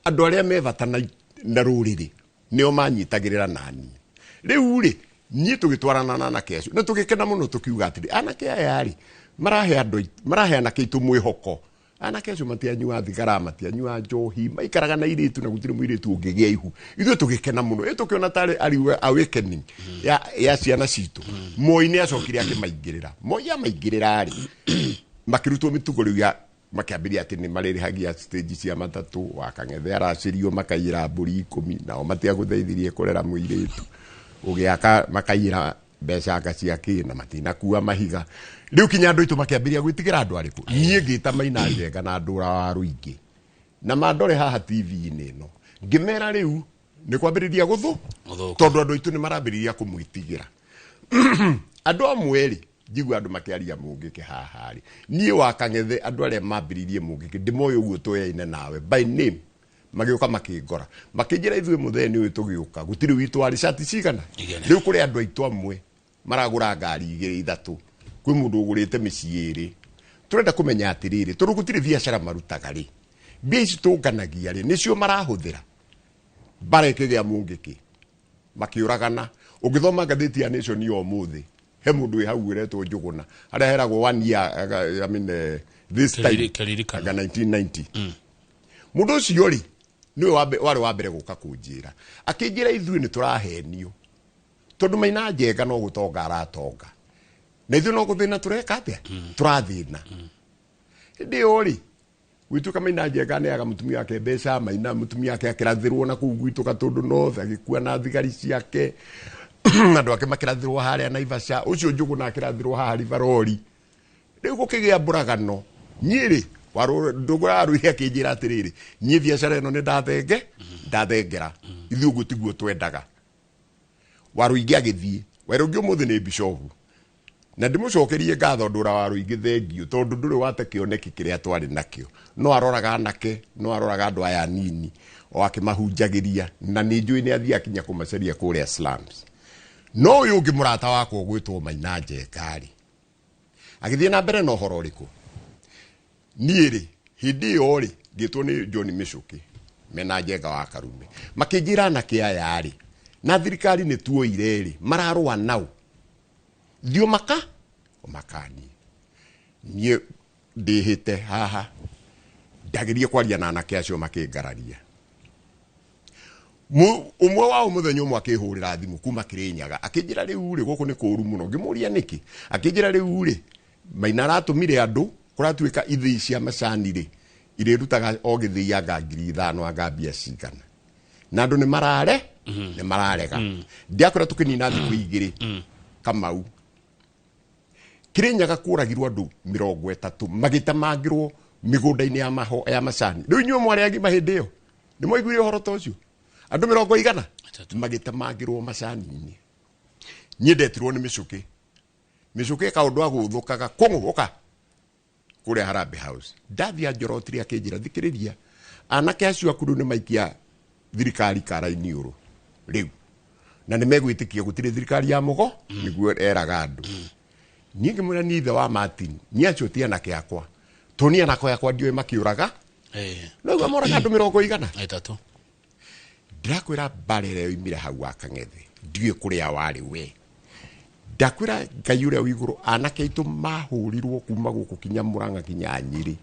andũ arĩa me bata na rũrĩrĩ nĩo manyitagĩrĩra nani. Rĩu rĩ, niĩ tũgĩtwarana na anake acio na tũgĩkena mũno, tũkiuga atĩrĩ, anake aya rĩ marahe andũ marahe anake aitũ mwĩhoko. Anake acio matianyua thigara, matianyua njohi, maikaraga na irĩtu na gũtirĩ mũirĩtu ũngĩgĩa ihu. Ithuĩ tũgĩkena mũno, ĩ tũkĩona tarĩ ari awakening ya ciana citũ. Moi nĩ acokire akĩmaingĩrĩra. Moi amaingĩrĩra rĩ, makĩrutwo mĩtugo rĩu ya makĩambĩrĩria atĩ nĩ marĩrĩhagia stage cia matatũ. Wakang'ethe aracĩrio makaiyĩra mbũri 10, nao matiagũteithirie kũrera mũirĩtu ũgĩaka, makaiyĩra mbeca anga cia kĩ na matinakua mahiga. Rĩu kinya andũ aitũ makĩambĩrĩria gwĩtigĩra andũ arĩkũ. Niĩ ngĩta Maina Njenga na Ndũra wa Rũingĩ na mandore haha TV-inĩ ĩno, ngĩmera rĩu nĩ kwambĩrĩria gũthũ Gũthũka. Tondũ andũ aitũ nĩ marambĩrĩria kũmwĩtigĩra. Andũ amwe rĩ, njigua andũ makĩaria Mũngĩkĩ haha rĩ, niĩ wa Kang'ethe, andũ arĩa mambĩrĩirie Mũngĩkĩ ndĩmoĩ ũguo tũyaine nawe by name. Magĩũka makĩngora makĩnjĩra, ithuĩ mũthee ũyũ tũgĩũka gũtirĩ witũ warĩ cati cigana. Igĩrĩ. Rĩu kũrĩ andũ aitũ amwe maragũra ngari igĩrĩ ithatũ, kwĩ mũndũ ũgũrĩte mĩciĩ ĩrĩ. Tũrenda kũmenya atĩrĩrĩ, tondũ gũtirĩ biacara marutaga rĩ, mbia ici tũnganagia rĩ, nĩcio marahũthĩra? Mbara ĩkĩgĩa Mũngĩkĩ, makĩũragana. Ũngĩthoma ngathĩti ya Nation ya ũmũthĩ, he mũndũ wĩ hau ũretwo Njũgũna harĩa heragwo one year, I mean, this time Kĩririkano. anga 1990. Mũndũ ũcio rĩ, nĩwe warĩ wa mbere gũka kũnjĩra, akĩnjĩra ithuĩ nĩ tũrahenio tondũ Maina Njenga no gũtonga aratonga na ithuĩ no gũthĩna tũreka atĩa, tũrathĩna. Hĩndĩ ĩyo rĩ, gwĩtuĩka Maina Njenga aneaga mũtumia wake mbeca. Maina mũtumia wake akĩrathĩrwo na kũu gwitũ Gatũndũ North, agĩkua na thigari ciake. Andũ ake makĩrathĩrwo harĩa Naivasha. Ũcio Njũgũna akĩrathĩrwo haha Rivarori. Rĩu gũkĩgĩa mbũragano. Niĩ rĩ, ndũgũrarũire akĩnjĩra atĩrĩrĩ, niĩ biacara ĩno nĩ ndathenge ndathengera, ithuĩ ũguo tiguo twendaga. Warũingĩ agĩthiĩ. Warũingĩ ũmũthĩ nĩ bishofu na ndĩmũcokerie ngatho Ndũra wa Rũingĩ, thengio, tondũ ndũrĩ wate kĩoneki kĩrĩa twarĩ nakĩo. No aroraga anake, no aroraga andũ aya anini o akĩmahunjagĩria, na nĩ njũĩ nĩ athiĩ akinya kũmacaria kũrĩa slums. No ũyũ ũngĩ mũrata wakwa ũgwĩtwo Maina Njenga rĩ, agĩthiĩ na mbere na ũhoro ũrĩkũ? Niĩ rĩ, hĩndĩ ĩyo rĩ, ngĩtwo nĩ John Mĩcũkĩ mena Njenga wa Karume, makĩnjĩra anake aya rĩ Na thirikari nĩ tuoire rĩ, mararũa nao. Thiĩ ũmaka ũmakanie. Niĩ ndĩhĩte haha, ndagerie kwaria na anake acio makĩngararia. Ũmwe wao mũthenya ũmwe akĩhũrĩra thimũ kuma Kĩrĩnyaga, akĩnjĩra rĩu rĩ, gũkũ nĩ kũũru mũno. Ngĩmũria nĩkĩ, akĩnjĩra rĩu rĩ, Maina aratũmire andũ, kũratuĩka ithĩi cia macani rĩ, irĩrutaga o gĩthĩi anga 5,000 anga mbia cigana. Na andũ nĩ marare, nĩ mararega. Ndiakwĩra tũkĩnina thikũ igĩrĩ, Kamau. Kĩrĩnyaga kũragirwo andũ 30 magĩtemangĩrwo mĩgũnda-inĩ ya maho, ya macani. Rĩu inyuĩ mwarĩ agima hĩndĩ ĩyo, nĩ mwaiguire ũhoro ta ũcio? Andũ mĩrongo igana Ĩtatũ. magĩtemangĩrwo macani-inĩ. Niĩ ndetirwo nĩ mĩcũkĩ. Mĩcũkĩ kaũndũ agũthũkaga kũng'ũ ũka kũrĩa Harambee House. Ndathiĩ anjorotire akĩnjĩra thikĩrĩria, anake acio aku rĩu nĩ maikia thirikari kara-inĩ ũrũ rĩu, na nĩ megwĩtĩkia gũtirĩ thirikari ya mũgo, nĩguo eraga andũ. Niĩ ngĩmwĩra niĩ ithe wa Martin, niĩ acio ti anake akwa, tondũ niĩ anake akwa ndiũĩ makĩũraga. No igua moraga andũ 100. 3. Ndĩrakwĩra mbara ĩrĩa yoimire hau wa Kang'ethe, ndiũĩ kũrĩa warĩ we. Ndakwĩra Ngai ũrĩa wĩ igũrũ, anake aitũ mahũrirwo kuma gũkũ kinya Murang'a kinya Nyĩrĩ.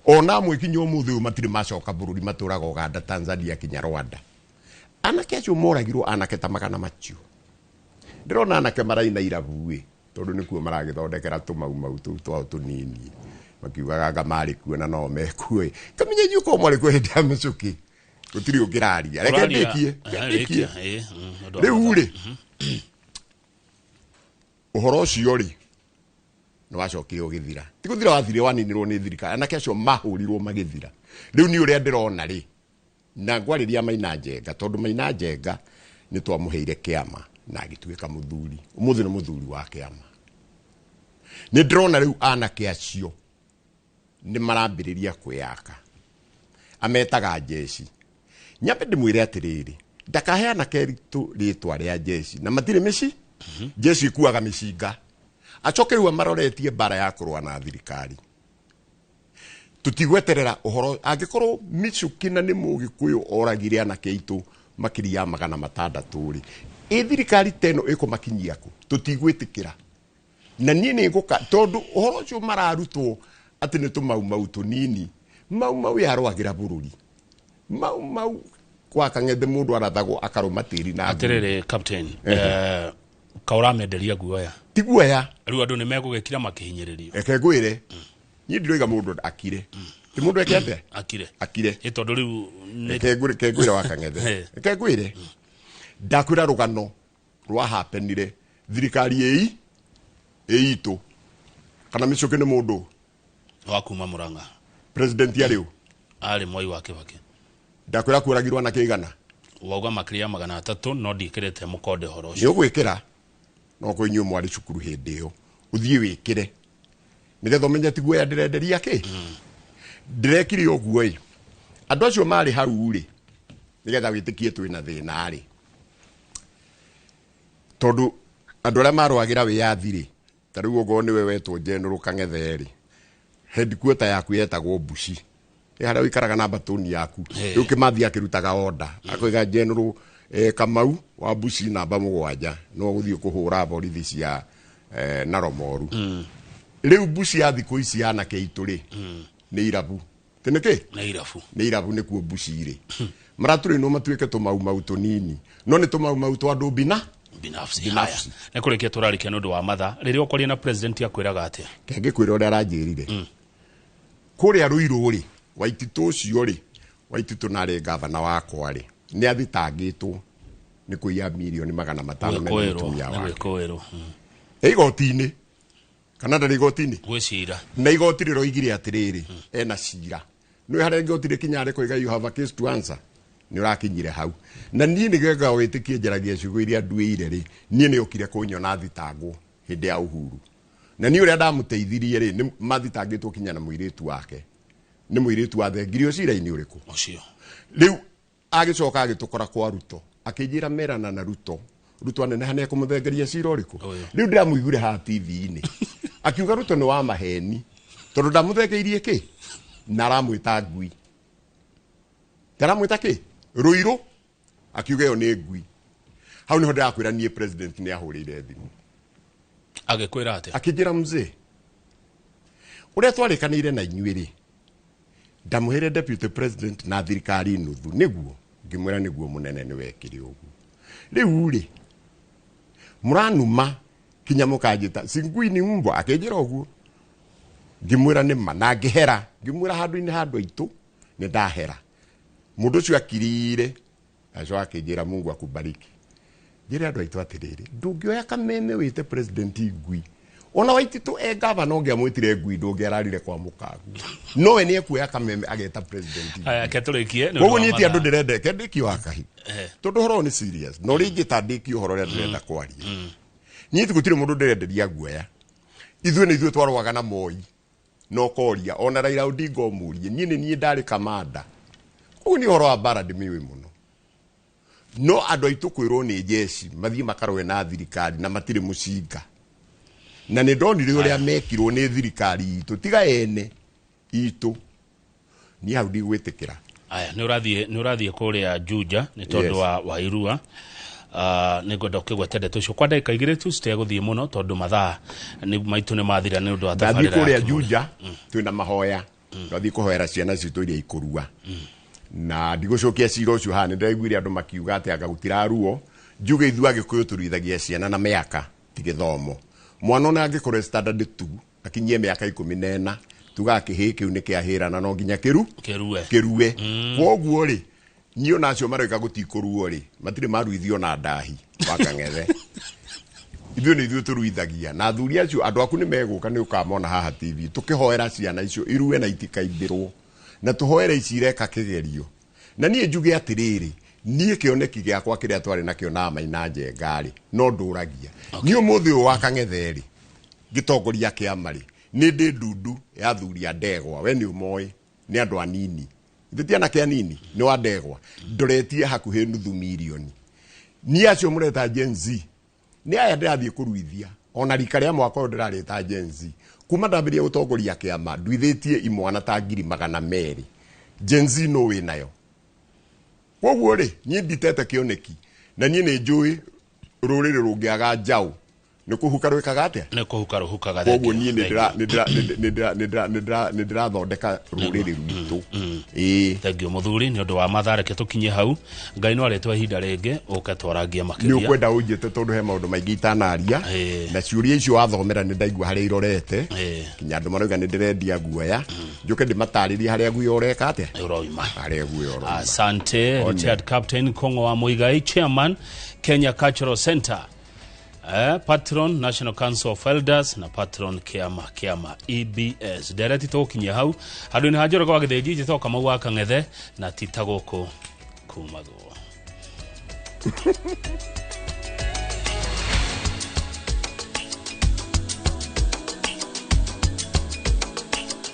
Ona amwe kinya ũmũthĩ ũyũ matirĩ macoka bũrũri, matũraga Uganda, Tanzania kinya Rwanda. Anake acio moragirwo anake ta magana macio. Ndĩrona anake maraina irabu-ĩ, tondũ nĩkuo maragĩthondekera tũmaumau tũu twao tũnini, makiugaga anga marĩ kuo na no mekuo-ĩ. Kamenya inyuĩ korwo mwarĩ kuo hĩndĩ ya mĩcũkĩ, gũtirĩ ũngĩraria. Reke Ũraria, ndĩkie, reke rĩkia, ndĩkie. Ũndũ wa Rĩu bata. rĩ, ũhoro ũcio rĩ, nĩ wacokire ũgĩthira. Ti gũthira wathirire, waninirwo nĩ thirikari. Anake acio mahũrirwo magĩthira. Rĩu niĩ ũrĩa ndĩrona rĩ, na ngwarĩria Maina Njenga, tondũ Maina Njenga nĩ twamũheire kĩama na agĩtuĩka mũthuri. Ũmũthĩ nĩ mũthuri wa kĩama. Nĩ ndĩrona rĩu anake acio nĩ marambĩrĩria kwĩyaka. Ametaga njeci. Nyambe ndĩmwĩre atĩrĩrĩ, ndakahe anake ritũ rĩtwa rĩa njeci, na matirĩ mĩci. Njeci ikuaga mĩcinga. Acoke rĩu amaroretie mbara ya kũrũa na thirikari. Tũtigweterera ũhoro, angĩkorwo Michuki na nĩ Mũgĩkũyũ oragire anake aitũ makĩria ya magana matandatũ rĩ, ĩ thirikari ta ĩno ĩkũmakinyia kũ? Tũtigwĩtĩkĩra. Na niĩ nĩ ngũka, tondũ ũhoro ũcio mararutwo atĩ nĩ tũmaumau tũnini. Mau mau yarũagĩra bũrũri. Mau mau kwa Kang'ethe mũndũ arathagwo akarũma tĩri na ngui. Atĩrĩrĩ, Captain, ka ũramenderia guoya? Ti guoya. Rĩu andũ nĩ megũgĩkira makĩhinyĩrĩrio. Reke ngwĩre, niĩ ndiroiga mũndũ akire. Ti mũndũ eke atĩa? Akire. Akire. Ĩ tondũ rĩu nĩ Reke ngwĩre, reke ngwĩre wa Kang'ethe. Reke ngwĩre. Ndakwĩra rũgano rwa happenire thirikari ĩi ĩitũ kana Mĩcũkĩ nĩ mũndũ wa kuma Murang'a. President arĩ ũ? Arĩ Mwai wa Kibaki. Ndakwĩra kũragirwo anake igana. Wauga makĩria ya magana atatũ, no ndiĩkĩrĩte mũkonde ũhoro ũcio. Nĩ ũgwĩkĩra, no kwĩ inyuĩ mwarĩ cukuru hĩndĩ ĩyo. Ũthiĩ wĩkĩre. Nĩgetha ũmenye ti guoya ndĩrenderia kĩ. Ndĩrekire ũguo ĩ. Andũ acio marĩ hau rĩ, nĩgetha wĩtĩkie twĩna thĩna rĩ. Tondũ andũ arĩa marũagĩra wĩyathi rĩ, ta rĩu okorwo nĩwe wetwo General Kang'ethe rĩ, headquarter yaku yetagwo Mbuci. Ĩ harĩa ũikaraga na batoni yaku. Rĩu Kĩmathi akĩrutaga order, akoiga General Kamau wa Mbuci namba 7 no gũthiĩ kũhũra borithi cia Naromoru. Rĩu Mbuci ya thikũ ici anake aitũ rĩ, nĩ irabu. Ti nĩkĩ? Nĩ irabu. Nĩ irabu nĩkuo Mbuci rĩ. Maratũrĩnwo matuĩke tũmaumau tũnini. No nĩ tũmaumau twa andũ bina? Binafsi. Binafsi. Haya. Nĩ kũrĩkia tũrarĩkia nĩ ũndũ wa mathaa. Rĩrĩa ũkwaria na president akwĩraga atĩa? Reke ngĩkwĩre ũrĩa aranjĩrire. Kũrĩa Ruiru rĩ, Waititũ ũcio rĩ, Waititũ na arĩ gavana wakwa rĩ, nĩ athitangĩtwo nĩ kũiya mirioni magana matano mena Gwĩkũĩrwo, mũtumia nĩ wake. gwĩkũĩrwo. Ĩ igoti-inĩ. Kana ndarĩ igoti-inĩ? Gwĩ cira. Na igoti rĩroigire atĩrĩrĩ, ena cira. Nĩ harĩa igoti rĩkinya rĩkoiga you have a case to answer. Nĩ ũrakinyire hau. Na niĩ nĩgetha wĩtĩkie njaragia ciugo iria nduĩire rĩ, niĩ nĩ okire kũnyona thitangwo hĩndĩ ya Uhuru. Na niĩ ũrĩa ndamũteithirie rĩ, nĩ mathitangĩtwo kinya na mũirĩtu wake. Nĩ mũirĩtu wa thengirio cira-inĩ ũrĩkũ? Ũcio. Rĩu agĩcoka agĩtũkora kwa Ruto, akĩnjĩra merana na Ruto. Ruto aneneha nĩ ekũmũthengeria cira ũrĩkũ? Ũyũ. Rĩu ndĩramũiguire haha T V-inĩ. Akiuga Ruto nĩ wa maheni. Tondũ ndamũthengeirie kĩ? Na aramwĩta ngui. Ndaramwĩta kĩ? Rũirũ. Akiuga ĩyo nĩ ngui. Hau niho ndĩrakwĩra niĩ president nĩ ahũrĩire thimũ. Agĩkwĩra atĩa? Akĩnjĩra, mzee, ũrĩa twarĩkanĩire na inyuĩ rĩ, ndamũheire deputy president na thirikari nuthu, nĩguo? Ngĩmwĩra nĩguo mũnene, nĩ wekire ũguo. Rĩu rĩ, mũranuma kinya mũkanjĩta singui ni mbwa. Akĩnjĩra ũguo, ngĩmwĩra nĩ ma, na ngĩhera, ngĩmwĩra handũ-inĩ handũ aitũ nĩ ndahera. Mũndũ ũcio akirire, acoka akĩnjĩra, Mungu akubariki. Njĩre andũ aitũ atĩrĩrĩ, ndũngĩoya kameme wĩte president ngui. Ona Waititũ e gavana, ũngĩamwĩtire ngui, ndũngĩararire kwa mũkagu, no we nĩ ekuoya kameme ageta president ngui. Aya, reke tũrĩkie nĩ ũndũ Koguo wa niĩ ti andũ mathaa. ndĩrenda ke ndĩkie wa kahi, tondũ ũhoro ũyũ nĩ serious, na ũrĩa ingĩta ndĩkie ũhoro ũrĩa ndĩrenda kwaria. Niĩ ti gũtirĩ mũndũ ndĩrenderia guoya. Ithuĩ nĩ ithuĩ twarũaga na Moi na ũkoria ona Raila Odinga ũmũrie, niĩ nĩ niĩ ndarĩ kamanda. Koguo nĩ ũhoro wa mbara ndĩmĩũĩ mũno, no andũ aitũ kwĩrwo nĩ jeshi mathiĩ makarũe na thirikari na matirĩ mũcinga, na nĩ ndonire ũrĩa mekirwo nĩ thirikari itũ, tiga ene itũ, niĩ hau ndigwĩtĩkĩra. Aya, nĩ ũrathiĩ kũrĩa Juja nĩ tondũ wa irua. Nĩ ngwenda ũkĩgwete ndeto icio kwa ndagĩka 2 tu, citegũthiĩ mũno tondũ mathaa nĩ maitũ nĩ mathira nĩ ũndũ wa Ndathiĩ tabarĩra ya kũrĩa Kĩmũrĩ. Juja twĩna mahoya, twathiĩ kũhoera ciana citũ iria ikũrua, na ndigũcokia cira ũcio haha. Nĩ ndĩraiguire andũ makiuga atĩ anga gũtiraruo. Njuge ithuĩ Agĩkũyũ tũruithagia ciana na mĩaka, ti gĩthomo. Mwana ona angĩkorwo e standard 2, akinyie mĩaka 14, tugaga kĩhĩĩ kĩu nĩ kĩahĩrana, no nginya kĩru Kĩrue. Kĩrue. Kwoguo rĩ, niĩ ona acio maroiga gũtikũruo rĩ, matirĩ maruithio na ndahi wa kang'ethe. Ithuĩ nĩ ithuĩ tũruithagia, na athuri acio andũ aku nĩ megũka, nĩ ũkamona haha TV tũkĩhoera ciana icio irue na itikaimbĩrwo, na tũhoere ici ireka kĩgerio. Na niĩ njuge atĩrĩrĩ, niĩ kĩoneki gĩakwa kĩrĩa twarĩ nakĩo na Maina Njenga rĩ, no ndũragia niĩ ũmũthĩ ũyũ wa kang'ethe rĩ, ngĩtongoria kĩama rĩ, nĩ ndĩ ndundu ya athuri a ndegwa. We nĩ ũmoĩ, nĩ andũ anini. Ithe ti anake anini, nĩ wa ndegwa ndoretie hakuhĩ nuthu mirioni. Niĩ acio mũreta Gen Z nĩ aya ndĩrathiĩ kũruithia. Ona rika rĩa mwaka ũyũ ndĩrarĩta Gen Z. Kuma ndambĩrĩria gũtongoria kĩama, nduithĩtie imwana ta 200,000. Gen Z no wĩ nayo. Koguo rĩ, niĩ nditete kĩoneki, na niĩ nĩ njũĩ rũrĩrĩ rũngĩaga njaũ nĩ kũhuka rwĩkaga atĩa? Nĩ kũhuka rũhukaga. Koguo Thengiũ, niĩ nĩ thengiũ. ndĩra- nĩ ndĩra- nĩ ndĩra- nĩ ndĩra- nĩ ndĩrathondeka rũrĩrĩ rwitũ, ĩĩ. Thengiũ mũthuri nĩ ũndũ wa mathaa, reke tũkinye hau. Ngai no arĩtwa ihinda rĩngĩ ũke twarangie Nĩ makĩria. ũkwenda ũnjĩte, tondũ he maũndũ maingĩ itanaria. Na ciũria icio wathomera, nĩ ndaigua harĩa irorete. Kinya andũ marauga nĩ ndĩrendia guoya, njũke ndĩmatarĩrie harĩa guoya ũreka atĩa. Ũroima. Harĩa guoya ũroima. Asante. One. Retired Captain Kongo wa Muigai, Chairman, Kenya Cultural Center, Patron National Council of Elders na Patron Kiama EBS. Ndereti tũgũkinyia hau handũ-inĩ ha Njoroge wa Gĩthĩnji. Njĩtagwo Kamau wa Kang'ethe, na ti ta gũkũ kumagwo.